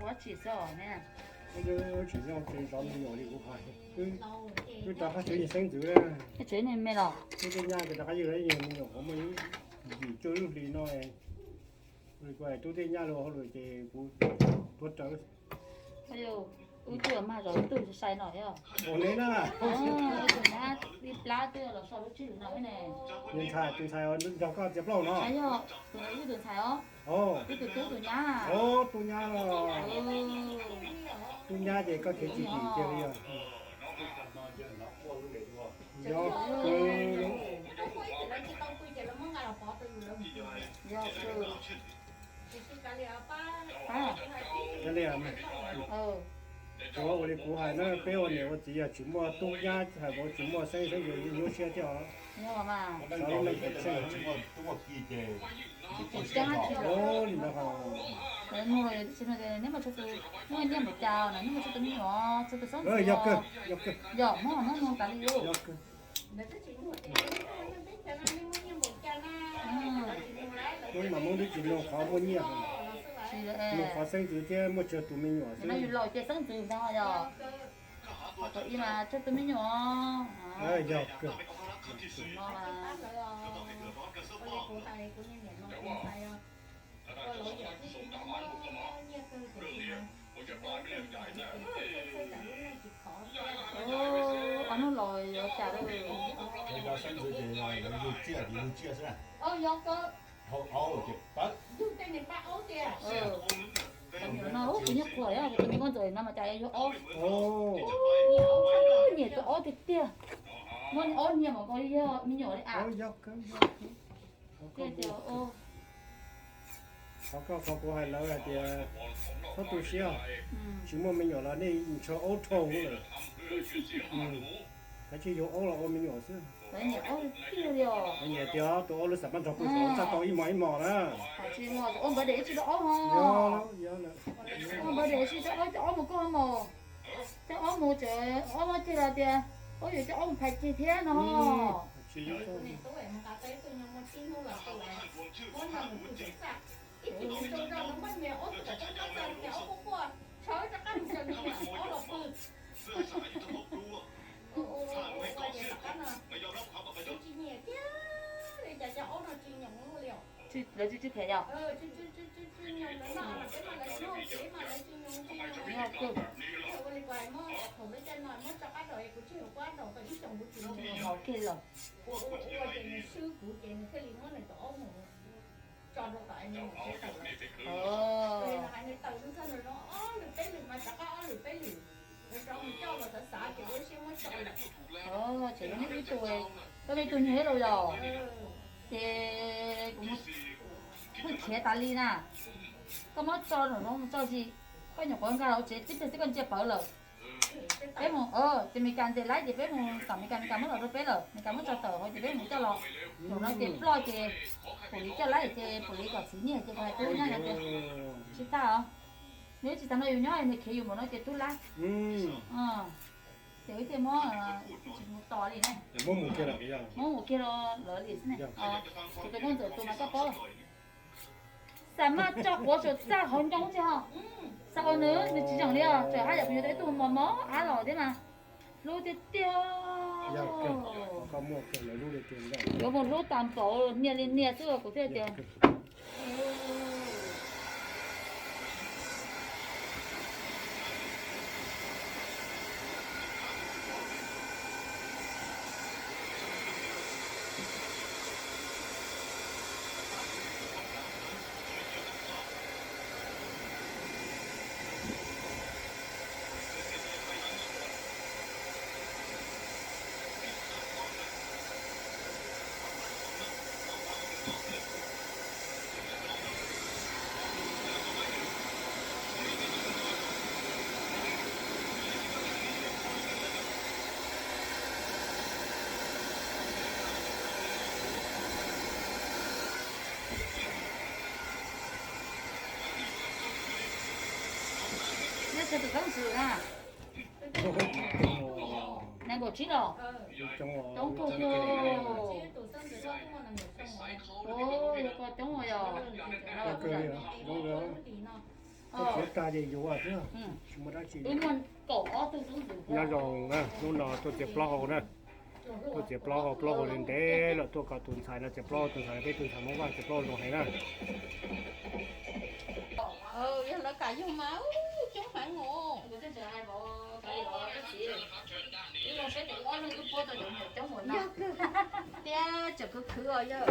Ua tsis xwb ne. Tsis nyob ces zov me nyuam li kuv hais. Twb rov qab tsev niag xeeb ntxwv, tsev niag me los, tub tej nyab ces rov qab yug me nyuam, kuv muaj yim cuaj lub hli no. Kuv tub tej nyab los hauj lwm ces kuv tuav rawv. Ub, twb mag zov ib tug sai no yog. Ua ne na. Tus nyab ib plab twb los so lub tswb no ne. Tus ntxhais, tus ntxhais nrog koj txiav plaub no. Yog, tus ntxhais os. Tus tub tus nyab. Tub nyab los. Tub nyab ces koj khiav tsis tim kiag li os. Yog kawg. Yog kawg. Kuv ua li kuv hais na, peb ua niam ua txiv yog tsis muaj tub nyab hais, tsis muaj xeeb xeeb ntxwv yuav nyuaj siab thiab os. Li ntawd ho, neb muaj tshuaj tus, neb muaj nyiaj npaum cas na, neb muaj tshuaj tus me nyuam, tshuaj tus xeeb ntxwv. Yog, muab muab tas li. Muab mas muab twb tsis nug qhov muaj nyiaj, nug qhov xeeb ntxwv thiab muaj tshuaj tus me nyuam xwb. Yus laus ces xeeb ntxwv ntag yog. Qhov ib mas tshuaj tus me nyuam. Yog kawg. Ob hnub los yuav cas lawm. Yug tsiaj ces yug tsiaj xwb. Yog kawg. Yug tej niag pab aub tiag. Tus me no kuv nyob qhuas, tus me nkauj ntxawm no mas cas yuav yug aub. Nyiam tus aub tiag tiag. Muab aub nyiam mas nkaus li yog me nyuam li as. Qhov koj, qhov kuv hais lawv hais tias txhob tu siab, tsis muaj me nyuam los nej ntshaw aub dhau lawm. Kav tsij yug aub los ua me nyuam xwb. Nyiam tias tus aub lub xam maj nrog pw txaj tau ib hmos ib hmos na. Ua npawg des ib tsi rau aub ho. Ua npawg des ib tsi rau aub, coj aub mus koj mus. Coj aub mus tsev, aub muab ceg los tias aub yuav coj aub mus phais ceg thiab no. Lawv tsis tsis phem yog. Ua ua ces nws swb kuv ces nws thiaj li muab nws tus aub mus tso rau tom nws mus tsev tawm lawm. Nws hais nws tawm nws txog nws no ob lwm peb lwm mas rov qab ob lwm peb lwm, nws rov mus coj los xav xav ces ua siab muab tso lawm. Ces neb ib tug, koj ib tug nyuag ib los yog, ces kuv mus pheej khiav tas li na. Koj muab tso nraum zoov tso zis, koj nyuam qhuav nkag hauv tsev tib pliag xwb koj ntsia pawv lawm. Peb mus, ces Meskas ntes laib ces peb mus tom Meskas, Meskas muab los rau peb lawm, Meskas muab tso tawm hauv ces peb mus coj los. Zaum no ces ploj ces pum li coj laib ces pum li kom txiv nyiag ces kuv hais tub nyab tias tsis tag os, nws tsis tas no yus nyob nws khiav yus npaum no ces tub lab. Ces wb thiaj muab tsis mus tos li ne, muab mus kiag rau lawv li xwb ne. Ces tus nkauj ntxawm tus mas koj paub, xam maj tso quav saum txaj hauv ncoo tsi ho. Xam ua nws, nws tsis zeem li os, tseem haj yam kuv yuav tau ib tug mos mos ab los thiab mas. Hlub tiag tiag. Yuav mus hlub tas npaum nias li nias xwb kuv thiaj tias. Nyob tsawg tus xeeb ntxwv na? Nees nkaum tsib los? Coob kawg kiag. Yog koj coob yog. Txiav tag ces yuav xwb, tsis muaj dab tsi. Nyob zoo, hnub no tuaj txiav plaub hau na. Tuaj txiav plaub hau, plaub hau ntev ntev lawm, tuaj kom tus ntxhais no txiav plaub hau, tus ntxhais no peb tus ntxhais Hmoob Vaj txiav plaub hau zoo heev na. Yog lawv kam yug mas coob heev os. Thiab tseem khwv khwv os yog.